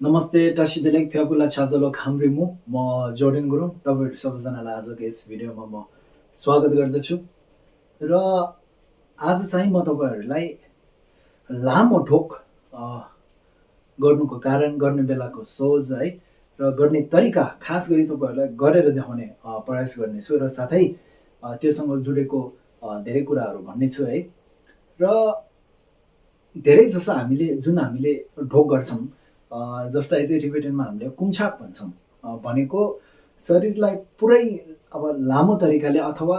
नमस्ते टासिदेलेक फ्याबुला छाजलोक हाम्रिमु म जोर्डेन गुरुङ तपाईहरु सबैजनालाई आजको यस भिडियोमा म स्वागत गर्दछु र आज चाहिँ म तपाईहरुलाई लामो ढोक गर्नुको कारण गर्ने बेलाको सोच है र गर्ने तरिका खास गरी तपाईहरुलाई गरेर देखाउने प्रयास गर्नेछु र साथै त्योसँग जुडेको धेरै कुराहरु भन्ने छु है र धेरै जसो हामीले ढोक गर्छौं जस्तै चाहिँ टिबेटनमा हामीले कुम्छाक भन्छौं भनेको शरीरलाई पुरै अब लामो तरिकाले अथवा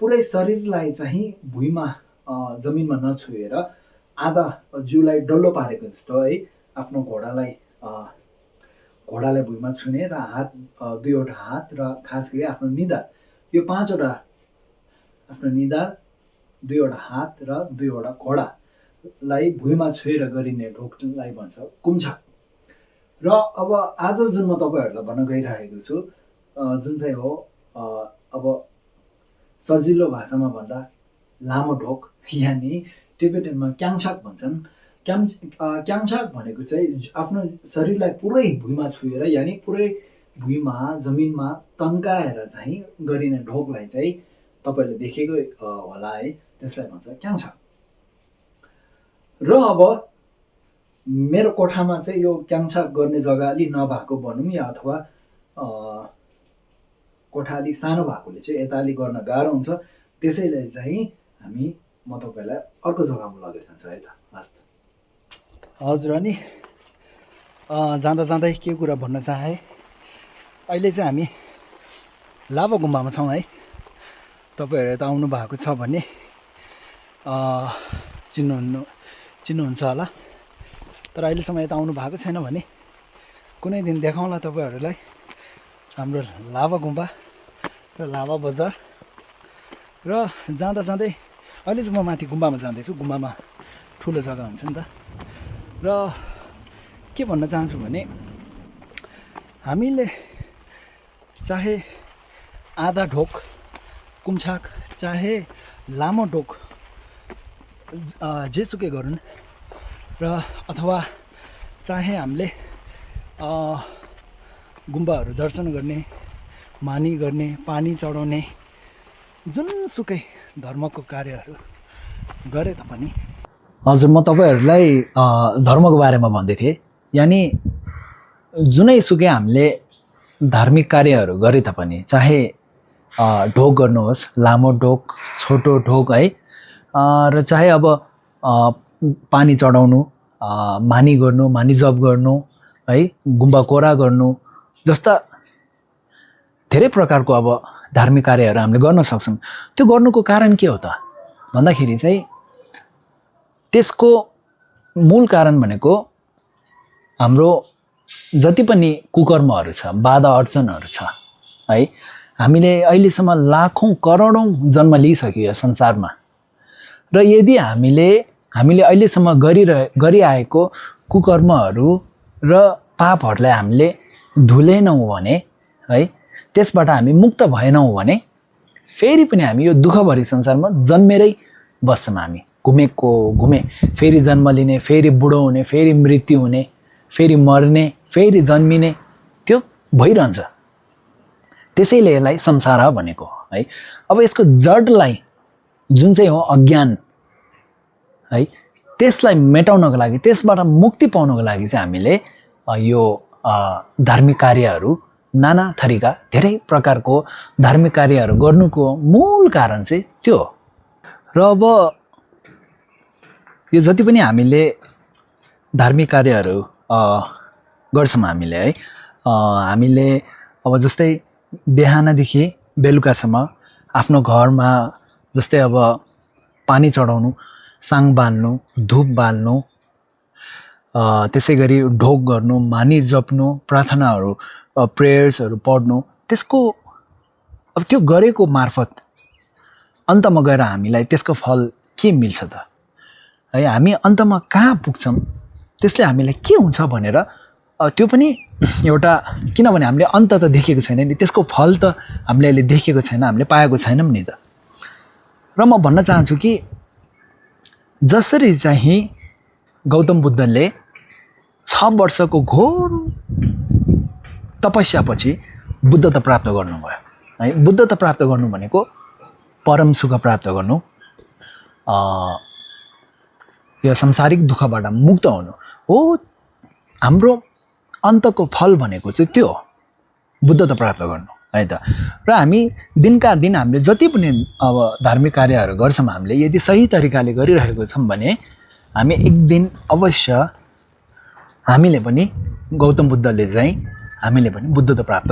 पुरै शरीरलाई चाहिँ भुइँमा जमिनमा नछुएर आधा जिउलाई डल्लो पारेको जस्तो है आफ्नो घोडालाई भुइँमा छुने र हात दुईवटा हात र खास गरी आफ्नो निधार यो पाँचवटा आफ्नो निधार दुईवटा हात र दुईवटा घोडालाई भुइँमा छुएर गरिने ढोकलाई भन्छ कुम्छाक। र अब आज जुन म तपाईहरुलाई भन्न गइरहेको छु जुन चाहिँ हो अब सजिलो भाषामा भन्दा लामो ढोक यानी टिबेटनमा क्याङछाक भन्छन्। क्याङछाक भनेको चाहिँ आफ्नो शरीरलाई पुरै भुइँमा छुएर यानी पुरै भुइँमा जमिनमा तन्काएर चाहिँ गरिने ढोकलाई चाहिँ तपाईले देखेको होला है, त्यसलाई भन्छ क्याङछाक। र अब मेरो कोठामा चाहिँ यो क्याङछाक गर्ने जग्गा अलि नभएको भनौँ या अथवा कोठा अलि सानो भएकोले चाहिँ यता अलि गर्न गाह्रो हुन्छ, त्यसैले चाहिँ म तपाईलाई अर्को जग्गामा लगेर जान्छु है त। हस् त हजुर। अनि जाँदा जाँदै के कुरा भन्न चाहे, अहिले चाहिँ हामी लाभा गुम्बामा छौँ है। तपाईहरु यता आउनु भएको छ भने चिन्नुहुन्छ होला, तर अहिलेसम्म यता आउनु भएको छैन भने कुनै दिन देखाउँला तपाईहरुलाई हाम्रो लाभा गुम्बा र लाभा बजार। र जाँदा जाँदै अहिले चाहिँ म माथि गुम्बामा जाँदैछु, गुम्बामा ठुलो जग्गा हुन्छ नि त। र के भन्न चाहन्छु भने हामीले चाहे आधा ढोक कुम्छाक चाहे लामो ढोक जेसुकै गरून् र अथवा चाहे हामीले गुम्बाहरू दर्शन गर्ने, मानी गर्ने, पानी चढाउने, जुनसुकै धर्मको कार्यहरू गरे तापनि हजुर म तपाईहरुलाई धर्मको बारेमा भन्दै थिएँ। यानी जुनै सुकै हामीले धार्मिक कार्यहरू गरे तापनि चाहे ढोक गर्नुहोस्, लामो ढोक, छोटो ढोक है, र चाहे अब पानी चढाउनु, मानी गर्नु, मानी जप गर्नु है, गुम्बा कोरा गर्नु जस्ता धेरै प्रकारको अब धार्मिक कार्यहरू हामीले गर्न सक्छौँ। त्यो गर्नुको कारण के हो त भन्दाखेरि चाहिँ त्यसको मूल कारण भनेको हाम्रो जति पनि कुकर्महरू छ, बाधा अडचनहरू छ है, हामीले अहिलेसम्म लाखौं करोडौं जन्म लिइसक्यो यो संसारमा। र यदि हामीले अहिलेसम्म गरिआएको कुकर्महरू र पापहरूलाई हामीले धुलेनौँ भने है, त्यसबाट हामी मुक्त भएनौँ भने फेरि पनि हामी यो दुःखभरी संसारमा जन्मेरै बस्छौँ। हामी घुमे फेरि जन्म लिने, फेरि बुढो हुने, फेरि मृत्यु हुने, फेरि मर्ने, फेरि जन्मिने, त्यो भइरहन्छ। त्यसैले यसलाई संसार भनेको है। अब यसको जडलाई जुन चाहिँ हो अज्ञान है, त्यसलाई मेटाउनको लागि, त्यसबाट मुक्ति पाउनको लागि चाहिँ हामीले यो धार्मिक कार्यहरू, नाना थरीका धेरै प्रकारको धार्मिक कार्यहरू गर्नुको मूल कारण चाहिँ त्यो हो। र अब यो जति पनि हामीले धार्मिक कार्यहरू गर्छौँ हामीले है, हामीले अब जस्तै बिहानदेखि बेलुकासम्म आफ्नो घरमा जस्तै अब पानी चढाउनु, साङ बाल्नु, धूप बाल्नु, त्यसै गरी ढोक गर्नु, मानी जप्नु, प्रार्थनाहरू प्रेयर्सहरू पढ्नु, त्यसको अब त्यो गरेको मार्फत अन्तमा गएर हामीलाई त्यसको फल के मिल्छ त है, हामी अन्तमा कहाँ पुग्छौँ, त्यसले हामीलाई के हुन्छ भनेर त्यो पनि एउटा, किनभने हामीले अन्त त देखेको छैन नि, त्यसको फल त हामीले अहिले देखेको छैन, हामीले पाएको छैनौँ नि त। र म भन्न चाहन्छु कि जसरी चाहिँ गौतम बुद्धले 6 वर्षको घोर तपस्यापछि बुद्धता प्राप्त गर्नुभयो है। बुद्धता प्राप्त गर्नु भनेको परम सुख प्राप्त गर्नु, यो सांसारिक दुःखबाट मुक्त हुनु हो। हाम्रो अन्तको फल भनेको चाहिँ त्यो हो, बुद्धता प्राप्त गर्नु है त। र हामी दिनका दिन हामीले जति पनि अब धार्मिक कार्यहरू गर्छौँ, हामीले यदि सही तरिकाले गरिरहेको छौँ भने हामी एक दिन अवश्य हामीले पनि गौतम बुद्धले चाहिँ हामीले पनि बुद्धता प्राप्त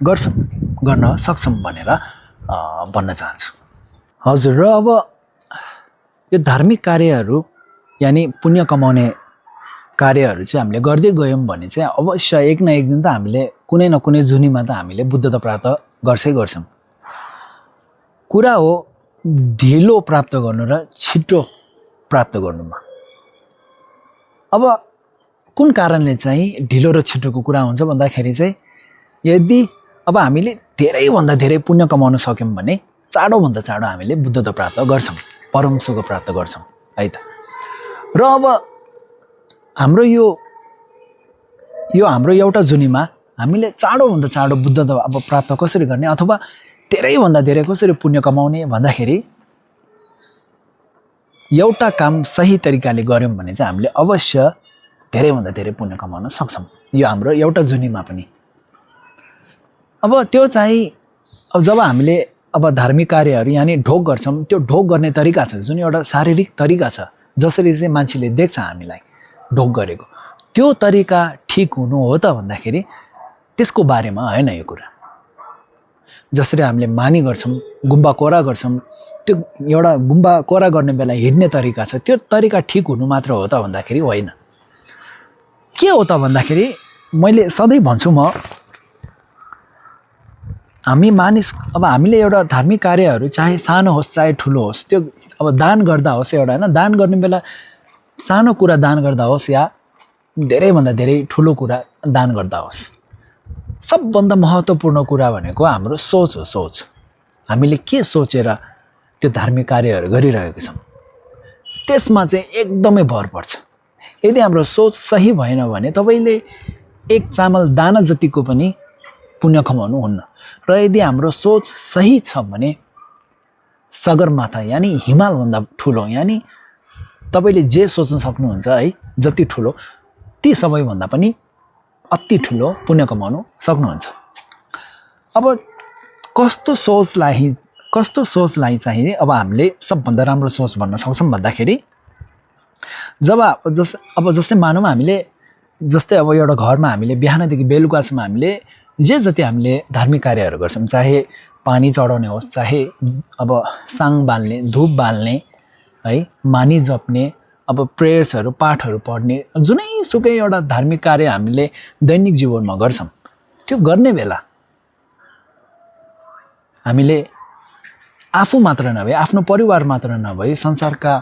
गर्न सक्छौँ भनेर भन्न चाहन्छु। हजुर, र अब यो धार्मिक कार्यहरू यानि पुण्य कमाउने कार्यहरू चाहिँ हामीले गर्दै गयौँ भने चाहिँ अवश्य एक न एक दिन त हामीले कुनै न कुनै जुनीमा त हामीले बुद्धता प्राप्त गर्छौँ। कुरा हो ढिलो प्राप्त गर्नु र छिटो प्राप्त गर्नुमा। अब कुन कारणले चाहिँ ढिलो र छिटोको कुरा हुन्छ भन्दाखेरि चाहिँ यदि अब हामीले धेरैभन्दा धेरै पुण्य कमाउन सक्यौँ भने चाँडोभन्दा चाँडो हामीले बुद्धता प्राप्त गर्छौँ, परम सुख प्राप्त गर्छौँ है त। र अब हाम्रो यो हाम्रो एउटा जुनीमा हामीले चाँडोभन्दा चाँडो बुद्धता अब प्राप्त कसरी गर्ने अथवा धेरैभन्दा धेरै कसरी पुण्य कमाउने भन्दाखेरि एउटा काम सही तरिकाले गऱ्यौँ भने चाहिँ हामीले अवश्य धेरैभन्दा धेरै पुण्य कमाउन सक्छौँ, यो हाम्रो एउटा जुनीमा पनि। अब त्यो चाहिँ अब जब हामीले अब धार्मिक कार्यहरू यानि ढोग गर्छौँ, त्यो ढोग गर्ने तरिका छ, जुन एउटा शारीरिक तरिका छ, जसरी चाहिँ मान्छेले देख्छ हामीलाई ढोग गरेको, त्यो तरिका ठिक हुनु हो त भन्दाखेरि त्यसको बारेमा होइन यो कुरा। जसरी हामीले मानी गर्छौँ, गुम्बा कोरा गर्छौँ, त्यो एउटा गुम्बा कोरा गर्ने बेला हिँड्ने तरिका छ, त्यो तरिका ठिक हुनु मात्र हो त भन्दाखेरि होइन। के हो त भन्दाखेरि मैले सधैँ भन्छु म, हामी मानिस अब हामीले एउटा धार्मिक कार्यहरू चाहे सानो होस् चाहे ठुलो होस्, त्यो अब दान गर्दा होस् एउटा होइन, दान गर्ने बेला सानो कुरा दान गर्दा होस् या धेरैभन्दा धेरै ठुलो कुरा दान गर्दा होस्, सबभन्दा महत्त्वपूर्ण कुरा भनेको हाम्रो सोच हो। सोच, हामीले के सोचेर त्यो धार्मिक कार्यहरू गरिरहेको छौँ त्यसमा चाहिँ एकदमै भर पर्छ। यदि हाम्रो सोच सही भएन भने तपाईँले एक चामल दाना जतिको पनि पुण्य कमाउनु हुन्न। र यदि हाम्रो सोच सही छ भने सगरमाथा यानि हिमालभन्दा ठुलो, यानि तपाईँले जे सोच्न सक्नुहुन्छ है जति ठुलो, ती सबैभन्दा पनि अति ठुलो पुण्य कमाउनु सक्नुहुन्छ। अब कस्तो सोचलाई चाहिँ अब हामीले सबभन्दा राम्रो सोच भन्न सक्छौँ भन्दाखेरि जस्तै मानौँ हामीले जस्तै अब एउटा घरमा हामीले बिहानदेखि बेलुकासम्म हामीले जे जति हामीले धार्मिक कार्यहरू गर्छौँ, चाहे पानी चढाउने होस्, चाहे अब साङ बाल्ने, धुप बाल्ने है, मानी जप्ने, अब प्रेयर्सहरू पाठहरू पढ्ने, जुनैसुकै एउटा धार्मिक कार्य हामीले दैनिक जीवनमा गर्छौँ, त्यो गर्ने बेला हामीले आफू मात्र नभए आफ्नो परिवार मात्र नभए संसारका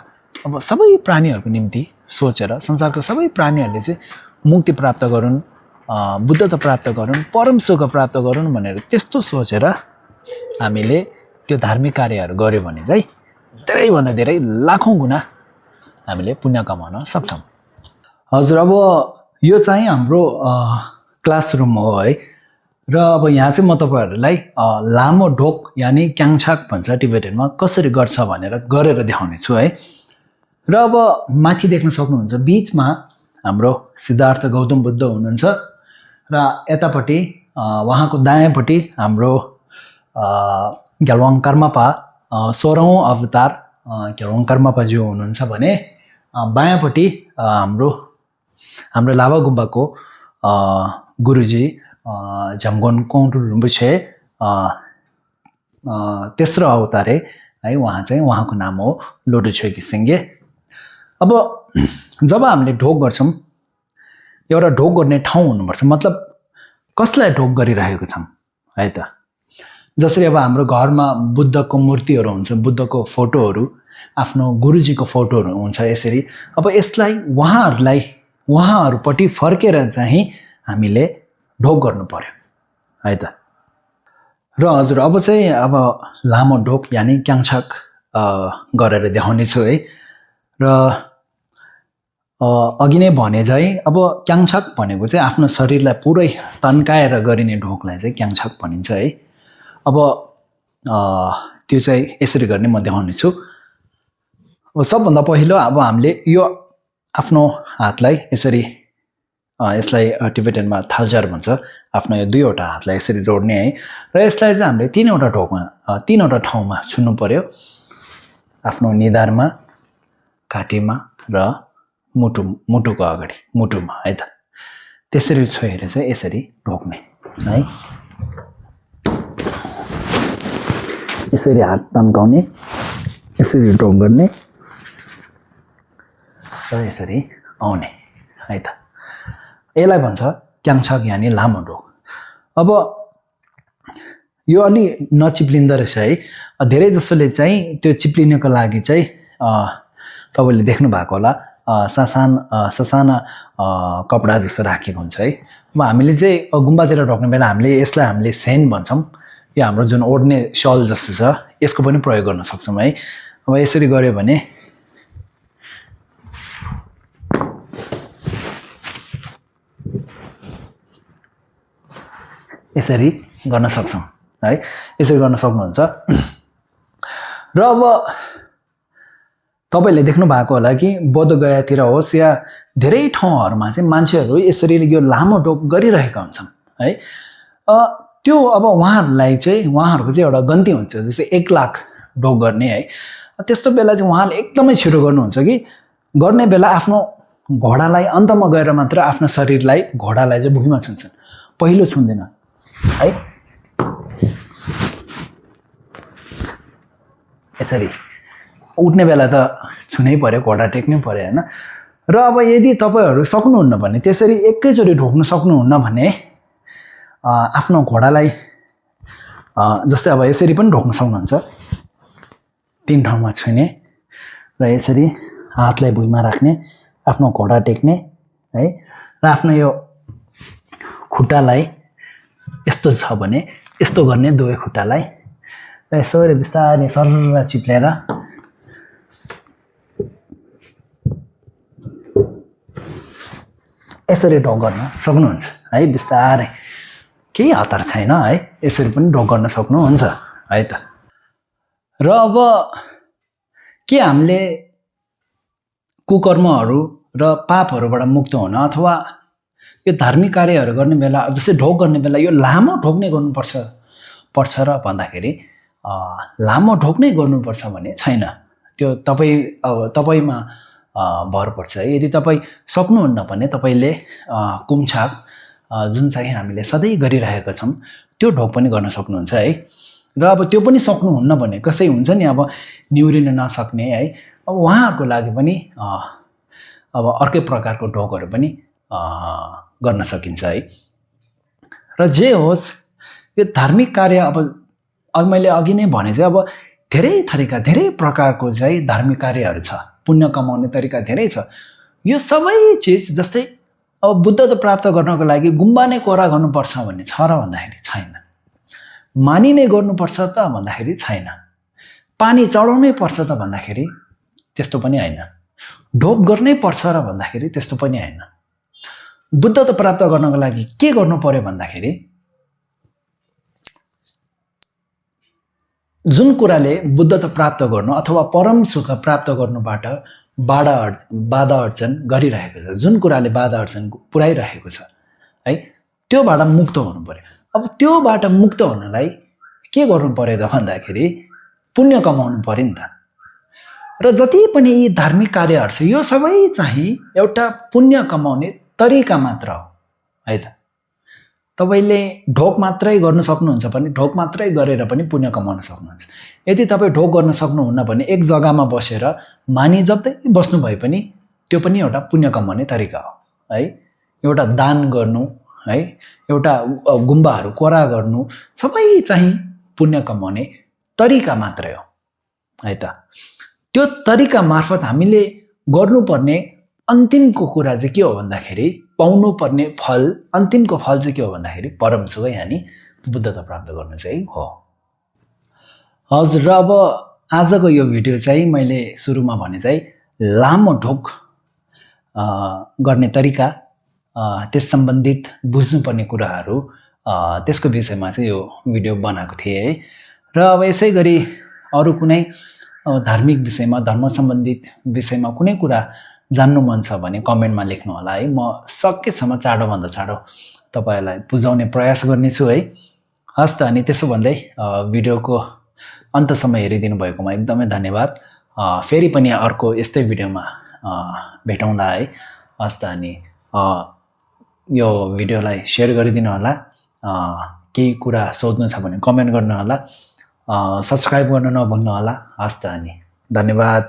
अब सबै प्राणीहरूको निम्ति सोचेर संसारको सबै प्राणीहरूले चाहिँ मुक्ति प्राप्त गरून्, बुद्धता प्राप्त गरून्, परम सुख प्राप्त गरून् भनेर त्यस्तो सोचेर हामीले त्यो धार्मिक कार्यहरू गऱ्यो भने चाहिँ धेरैभन्दा धेरै लाखौँ गुणा हामीले पुण्य कमाउन सक्छौँ। हजुर, अब यो चाहिँ हाम्रो क्लासरुम हो है। र अब यहाँ चाहिँ म तपाईँहरूलाई लामो ढोक यानि क्याङछाक भन्छ टिबेटनमा, कसरी गर्छ भनेर गरेर देखाउने छु है। र अब माथि देख्न सक्नुहुन्छ बिचमा हाम्रो सिद्धार्थ गौतम बुद्ध हुनुहुन्छ र यतापट्टि उहाँको दायाँपट्टि हाम्रो ग्याल्वाङ कर्मापा 16औं अवतार ग्याल्वाङ कर्मापाज्यू हुनुहुन्छ भने बायाँपट्टि हाम्रो लाभा गुम्बाको गुरुजी झम्गोन कोङटु रिम्पोछे तेस्रो अवतारे है, उहाँको नाम हो लोटो छोकी सिङ्गे। अब जब हामीले ढोग गर्छौँ, एउटा ढोग गर्ने ठाउँ हुनुपर्छ, मतलब कसलाई ढोग गरिरहेको छौँ है त। जसरी अब हाम्रो घरमा बुद्धको मूर्तिहरू हुन्छ, बुद्धको फोटोहरू, आफ्नो गुरुजीको फोटोहरू हुन्छ, यसरी अब यसलाई उहाँहरूपट्टि फर्केर चाहिँ हामीले ढोग गर्नु पर्यो है त। र हजुर, अब चाहिँ अब लामो ढोक यानि क्याङछाक गरेर देखाउने छु है। र अघि नै भने चाहिँ अब क्याङछक भनेको चाहिँ आफ्नो शरीरलाई पुरै तन्काएर गरिने ढोकलाई चाहिँ क्याङछक भनिन्छ है। अब त्यो चाहिँ यसरी गर्ने म देखाउने छु। अब सबभन्दा पहिलो अब हामीले यो आफ्नो हातलाई यसरी यसलाई टिबेटनमा थाल्जार भन्छ, आफ्नो यो दुईवटा हातलाई यसरी जोड्ने है। र यसलाई चाहिँ हामीले तीनवटा ठाउँमा छुनु पर्यो, आफ्नो निधारमा, घाँटीमा र मुटुको अगाडि मुटुमा है त। त्यसरी छोएर चाहिँ यसरी ढोक्ने है, यसरी हात तन्काउने, यसरी ढोक गर्ने र यसरी आउने है त। यसलाई भन्छ क्याङछक यानि लामो ढोक। अब यो अलि नचिप्लिँदो रहेछ है। धेरै जसोले चाहिँ त्यो चिप्लिनको लागि चाहिँ तपाईँले देख्नु भएको होला ससाना कपडा जस्तो राखेको हुन्छ है। अब हामीले चाहिँ गुम्बातिर ढोक्ने बेला यसलाई हामीले सेन भन्छौँ। यो हाम्रो जुन ओढ्ने सल जस्तो छ यसको पनि प्रयोग गर्न सक्छौँ है। अब यसरी गऱ्यो भने यसरी गर्न सक्छौँ है, यसरी गर्न सक्नुहुन्छ। र अब तपाईँले देख्नु भएको होला कि बोधगयातिर होस् या धेरै ठाउँहरूमा चाहिँ मान्छेहरू यसरी यो लामो ढोक गरिरहेका हुन्छन् है। त्यो अब उहाँहरूको चाहिँ एउटा गन्ती हुन्छ, जस्तै 1 लाख ढोक गर्ने है। त्यस्तो बेला चाहिँ उहाँले एकदमै छिटो गर्नुहुन्छ कि गर्ने बेला आफ्नो घोडालाई अन्तमा गएर मात्र आफ्नो शरीरलाई घोडालाई चाहिँ भुइँमा छुन्छन्, पहिलो छुँदैन है। यसरी उठ्ने बेला त छुनै पर्यो, घोडा टेक्नै पर्यो होइन। र अब यदि तपाईँहरू सक्नुहुन्न भने, त्यसरी एकैचोटि ढोक्न सक्नुहुन्न भने आफ्नो घोडालाई जस्तै अब यसरी पनि ढोक्न सक्नुहुन्छ। 3 ठाउँमा छुने र यसरी हातलाई भुइँमा राख्ने, आफ्नो घोडा टेक्ने है। र आफ्नो यो खुट्टालाई यस्तो छ भने यस्तो गर्ने, दुवै खुट्टालाई र यसरी बिस्तारै सरर चिप्लेर यसरी ढोक गर्न सक्नुहुन्छ है। बिस्तारै, केही हतार छैन है, यसरी पनि ढोक गर्न सक्नुहुन्छ है त। र अब के हामीले कुकर्महरू र पापहरूबाट मुक्त हुन अथवा यो धार्मिक कार्यहरू गर्ने बेला, जस्तै ढोक गर्ने बेला यो लामो ढोक नै पर्छ र भन्दाखेरि लामो ढोक नै गर्नुपर्छ भने छैन। त्यो तपाईँमा भर पर्छ है। यदि तपाईँ सक्नुहुन्न भने तपाईँले कुम्छाक जुन चाहिँ हामीले सधैँ गरिरहेका छौँ त्यो ढोक पनि गर्न सक्नुहुन्छ है। र अब त्यो पनि सक्नुहुन्न भने, कसै हुन्छ नि अब निहुरिन नसक्ने है, अब उहाँहरूको लागि पनि अब अर्कै प्रकारको ढोकहरू पनि गर्न सकिन्छ है। र जे होस्, यो धार्मिक कार्य अब मैले अघि नै भने चाहिँ अब धेरै थरीका, धेरै प्रकारको चाहिँ धार्मिक कार्यहरू छ, पुण्य कमाउने तरिका धेरै छ। यो सबै चिज जस्तै अब बुद्धत्व प्राप्त गर्नको लागि गुम्बा नै कोरा गर्नुपर्छ भन्ने छ र भन्दाखेरि छैन। मानि नै गर्नुपर्छ त भन्दाखेरि छैन। पानी चढाउनै पर्छ त भन्दाखेरि त्यस्तो पनि होइन। ढोक गर्नै पर्छ र भन्दाखेरि त्यस्तो पनि होइन। बुद्धत्व प्राप्त गर्नको लागि के गर्नु पर्यो भन्दाखेरि जुन कुराले बुद्धत्व प्राप्त गर्नु अथवा परम सुख प्राप्त गर्नुबाट बाधा अर्चन गरिरहेको छ, जुन कुराले बाधा अर्चन पुर्याइरहेको छ है, त्योबाट मुक्त हुनु पर्यो। अब त्योबाट मुक्त हुनलाई के गर्नु पर्यो त भन्दाखेरि पुण्य कमाउनु पर्यो नि त। र जति पनि यी धार्मिक कार्यहरू छ यो सबै चाहिँ एउटा पुण्य कमाउने तरिका मात्र हो है त। तपाईँले ढोक मात्रै गर्न सक्नुहुन्छ भने ढोक मात्रै गरेर पनि पुण्य कमाउन सक्नुहुन्छ। यदि तपाईँ ढोक गर्न सक्नुहुन्न भने एक जग्गामा बसेर मानी जप्दै बस्नु भए पनि त्यो पनि एउटा पुण्य कमाउने तरिका हो है। एउटा दान गर्नु है, एउटा गुम्बाहरू कोरा गर्नु, सबै चाहिँ पुण्य कमाउने तरिका मात्रै हो है त। त्यो तरिका मार्फत हामीले गर्नुपर्ने अन्तिमको कुरा चाहिँ के हो भन्दाखेरि, पाउनुपर्ने फल, अन्तिमको फल चाहिँ के हो भन्दाखेरि परम सुख यानि बुद्धत्व प्राप्त गर्नु चाहिँ हो। हजुर, र अब आजको यो भिडियो चाहिँ मैले सुरुमा भने चाहिँ लामो ढोक गर्ने तरिका, त्यस सम्बन्धित बुझ्नुपर्ने कुराहरू, त्यसको विषयमा चाहिँ यो भिडियो बनाएको थिएँ है। र अब यसै गरी अरू कुनै धार्मिक विषयमा, धर्म सम्बन्धित विषयमा कुनै कुरा जान्नु मन छ भने कमेन्टमा लेख्नु होला है। म सकेसम्म चाँडोभन्दा चाँडो तपाईँहरूलाई बुझाउने प्रयास गर्नेछु है। हस् त, अनि त्यसो भन्दै भिडियोको अन्तसम्म हेरिदिनु भएकोमा एकदमै धन्यवाद। फेरि पनि अर्को यस्तै भिडियोमा भेटौँला है। हस् त, अनि यो भिडियोलाई सेयर गरिदिनु होला। केही कुरा सोध्नु छ भने कमेन्ट गर्नु होला। सब्सक्राइब गर्नु नभुल्नु होला। हस् त, अनि धन्यवाद।